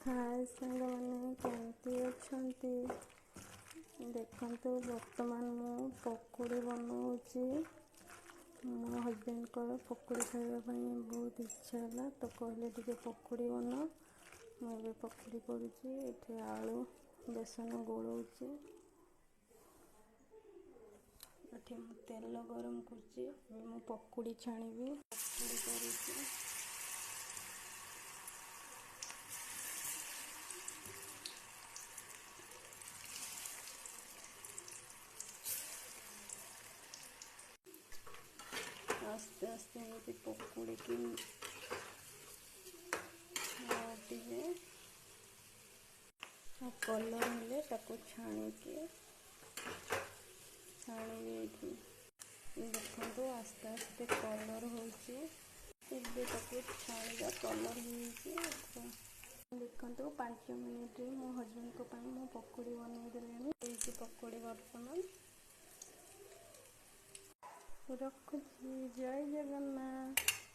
ହାଏ ସାଙ୍ଗମାନେ, କେମିତି ଅଛନ୍ତି? ଦେଖନ୍ତୁ, ବର୍ତ୍ତମାନ ମୁଁ ପକୁଡ଼ି ବନାଉଛି। ମୋ ହଜବେଣ୍ଡଙ୍କର ପକୁଡ଼ି ଖାଇବା ପାଇଁ ବହୁତ ଇଚ୍ଛା ହେଲା ତ କହିଲେ ଟିକେ ପକୁଡ଼ି ବନାଅ। ମୁଁ ଏବେ ପକୁଡ଼ି କରୁଛି। ଏଠି ଆଳୁ ବେସନ ଗୋଳଉଛି। ଏଠି ମୁଁ ତେଲ ଗରମ କରୁଛି। ଏବେ ମୁଁ ପକୁଡ଼ି ଛାଣିବି। ପକୁଡ଼ି କରୁଛି। ଆସ୍ତେ ଆସ୍ତେ ଏମିତି ପକୁଡ଼ିକି ଟିକେ କଲର୍ ହେଲେ ତାକୁ ଛାଣିକି ଛାଣିବି। ଏଇଠି ଦେଖନ୍ତୁ, ଆସ୍ତେ ଆସ୍ତେ କଲର୍ ହେଉଛି। ଏବେ ତାକୁ ଛାଣିବା। କଲର୍ ହେଇଯାଇଛି। ଦେଖନ୍ତୁ, 5 ମିନିଟ୍ରେ ମୋ ହଜବେଣ୍ଡଙ୍କ ପାଇଁ ମୁଁ ପକୁଡ଼ି ବନେଇ ଦେଲିଣି। ହେଇଛି ପକୁଡ଼ି ବର୍ତ୍ତମାନ। ରଖୁଛି, ଜୟ ଜଗନ୍ନାଥ।